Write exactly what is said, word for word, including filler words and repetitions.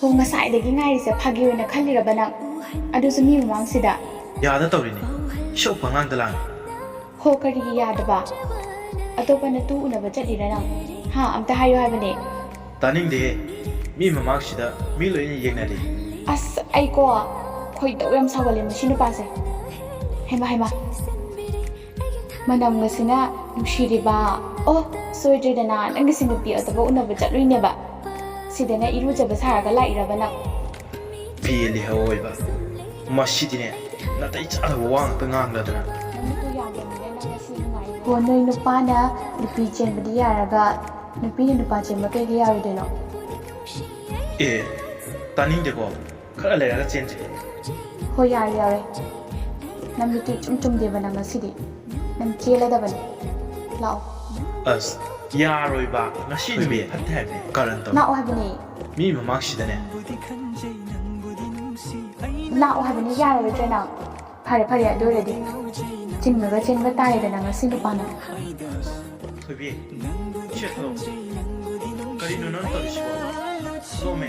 ꯍꯣ, ꯉꯁꯥꯏꯗꯒꯤ ꯉꯥꯏꯔꯤꯁꯦ ꯐꯥꯒꯤ ꯑꯣꯏꯅ ꯈꯜꯂꯤꯔꯕ ꯅꯪ? ꯑꯗꯨꯁꯨ ꯃꯤ ꯃꯃꯥꯡꯁꯤꯗ? ꯌꯥꯗ ꯇꯧꯔꯤꯅꯦ꯫ ꯏꯁꯧ ꯄꯪꯂꯥꯡꯗ ꯂꯥꯡꯉꯤ꯫ ꯍꯣ, ꯀꯔꯤꯒꯤ ꯌꯥꯗꯕ? ꯑꯇꯣꯞꯄ ꯅꯇꯨ ꯎꯅꯕ ꯆꯠꯂꯤꯔ ꯅꯪ? ꯍꯥ, ꯑꯝꯇ ꯍꯥꯏꯌꯨ ꯍꯥꯏꯕꯅꯦ꯫ ꯇꯥꯅꯤꯡꯗꯦꯍꯦ꯫ ꯃꯤ ꯃꯃꯥꯡꯁꯤꯗ ꯃꯤ ꯂꯣꯏꯅ ꯌꯦꯡꯅꯔꯤ꯫ ꯑꯁ, ꯑꯩꯀꯣ ꯈꯣꯏꯗꯧ ꯌꯥꯝ ꯁꯥꯎꯒꯠꯂꯦ ꯃꯁꯤ ꯅꯨꯄꯥꯁꯦ꯫ ꯍꯩꯃꯥ, ꯍꯩꯃꯥ꯫ ꯃꯅꯝꯒꯁꯤꯅ ꯅꯨꯡꯁꯤꯔꯤꯕ꯫ ꯑꯣ, ꯁꯣꯏꯗ꯭ꯔꯦꯗꯅ, ꯅꯪꯒꯤꯁꯤ ꯅꯨꯄꯤ ꯑꯇꯣꯞꯄ ꯎꯅꯕ ꯆꯠꯂꯨꯏꯅꯦꯕ꯫ ꯁꯤꯗꯅ ꯏꯔꯨꯖꯕ ꯁꯥꯔꯒ ꯂꯥꯛꯏꯔꯕ ꯅꯪ? ꯄꯦꯜꯂꯤ ꯑꯑꯣꯏꯕ꯫ ꯃꯁꯤꯗꯤꯅꯦ, ꯅꯥꯇꯩ ꯆꯥꯗꯕ ꯋꯥ ꯉꯥꯛꯇ ꯉꯥꯡꯂꯗꯅ꯫ ꯅꯃꯤꯠꯇꯣ ꯌꯥꯝꯗꯕꯅꯤꯅ ꯅꯪ ꯉꯁꯤ ꯅꯨꯡꯉꯥꯏꯔꯤꯕꯣ? ꯍꯣ, ꯅꯣꯏ ꯅꯨꯄꯥꯅ ꯅꯨꯄꯤ ꯆꯦꯟꯕꯗꯤ ꯌꯥꯔꯒ ꯅꯨꯄꯤꯅ ꯅꯨꯄꯥ ꯆꯦꯟꯕ ꯀꯩꯒꯤ ꯌꯥꯔꯣꯏꯗꯣꯏꯅꯣ? ꯑꯦ, ꯇꯥꯅꯤꯡꯗꯦꯀꯣ꯫ ꯈꯔ ꯂꯩꯔꯒ ꯆꯦꯟꯁꯦ꯫ ꯍꯣꯏ, ꯌꯥꯔꯦ, ꯌꯥꯔꯦ꯫ ꯅꯃꯤꯠꯇꯨ ꯏꯆꯨꯝ ꯆꯨꯝꯗꯦꯕ ꯅꯪ ꯉꯁꯤꯗꯤ꯫ ꯅꯪ ꯆꯦꯜꯂꯗꯕꯅꯤ꯫ ꯂꯥꯛꯑꯣ꯫ ꯑꯁ, ꯌꯥꯔꯣꯏꯕ꯫ ꯉꯁꯤ ꯅꯨꯃꯤꯠ ꯐꯠꯇꯦ ꯍꯥꯏꯕꯅꯦ꯫ ꯀꯔꯟ ꯇꯧ꯫ ꯂꯥꯛꯑꯣ ꯍꯥꯏꯕꯅꯦ꯫ ꯃꯤ ꯃꯃꯥꯡꯁꯤꯗꯅꯦ꯫ ꯂꯥꯛꯑꯣ ꯍꯥꯏꯕꯅꯦ, ꯌꯥꯔꯔꯣꯏꯗ꯭ꯔꯥ ꯅꯪ? ꯐꯔꯦ, ꯐꯔꯦ, ꯑꯗꯨ ꯑꯣꯏꯔꯗꯤ ꯆꯤꯡꯉꯒ ꯆꯦꯟꯕ ꯇꯥꯔꯦꯗꯅ ꯉꯁꯤ ꯅꯨꯄꯥꯅ꯫ ꯊꯣꯏꯕꯤ, ꯁꯦ ꯊꯥꯗꯣꯛ꯫ ꯀꯔꯤꯅꯣ ꯅꯪ ꯇꯧꯔꯤꯁꯤꯕꯣ? ꯊꯥꯗꯣꯛꯑꯣꯃꯦ꯫